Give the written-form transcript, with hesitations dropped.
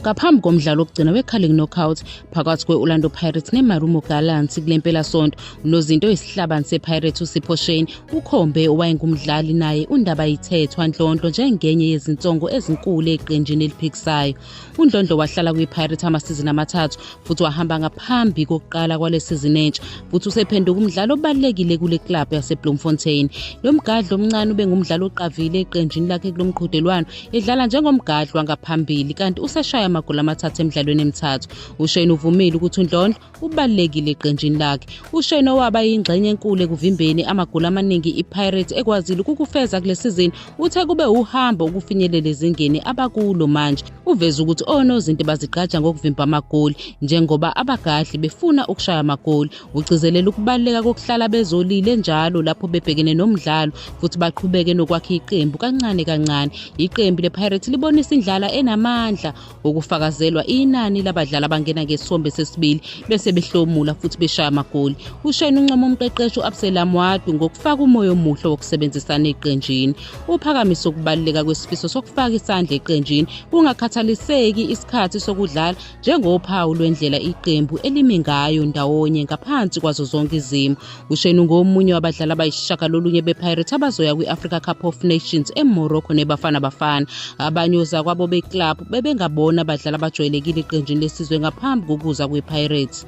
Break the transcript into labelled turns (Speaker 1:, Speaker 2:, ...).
Speaker 1: Ngaphambi komdlalo wokugcina weCarling Knockout phakathi kwe-Orlando Pirates neMarumo Gallants kule mpelasonto, unozinti oyisihlabani sePirates uSipho Shane ukhombe owayengumdlali naye uNdabayithethwa Ndlondlo njengenye yezinsongo ezinkulu eqenjini eliphikisayo. UNdlondlo wahlala kwiPirates amasizini amathathu futhi wahamba ngaphambi kokuqala kwale sizini entsha futhi usephenduka umdlali obalulekile kule club yaseBloemfontein. Lo mgadli omncane ube ngumdlali oqavile eqenjini lakhe kulo mqhudelwano edlala njengomgadli wangaphambili kanti useshaya amagoli amathathu emidlalweni emithathu. UShane uvumile ukuthi uNdlondlo ubalulekile eqenjini lakhe. UShane owaba yingxenye enkulu ekuvimbeni amagoli amaningi iPirates ekwazile ukukufeza kule sizini uthe kube uhambo ukufinyelela ezingeni abakulo manje. Uveze ukuthi onozinti bazigqaja ngokuvimba amagoli njengoba abagadli befuna ukushaya amagoli. Ugcizelela ukubaluleka kokuhlala bezolile njalo lapho bebhekene nomdlalo futhi baqhubeke nokwakha iqembu kancane kancane. Iqembu lePirates libonisa indlala enamandla okufakazelwa inani labadlali abangena ngesithombe sesibili bese behlomula futhi beshaya amagoli. UShane uncoma umqeqeshi u-Abselam Wadu ngokufaka umoya omuhle wokusebenzisana eqenjini. Uphakamise ukubaluleka kwesifiso sokufaka isandla eqenjini kungakhathaliseki isikhathi sokudlala njengophawu lwendlela iqembu elimi ngayo ndawonye ngaphansi kwazo zonke izimo. UShane ungomunye wabadlali abayisishagalolunye bePirates abazoya kwi-Africa Cup of Nations eMorocco neBafana Bafana. Abanye ozakwabo beclub bebengabona abadlali abajwayelekile eqenjini lesizwe ngaphambi kokuza kwiPirates.